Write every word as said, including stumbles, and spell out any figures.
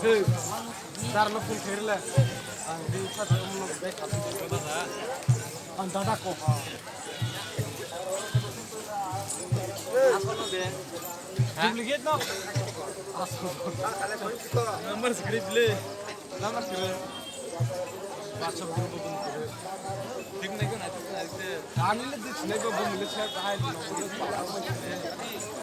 Hey, dar no phone khairle. Ang di sa mo bek. Ang dada ko. Duplicate no? Number script le. Number script. WhatsApp group open kore. Thik nai ko na, thik nai ko. Ani le thik nai ko, bo mile sa kahai.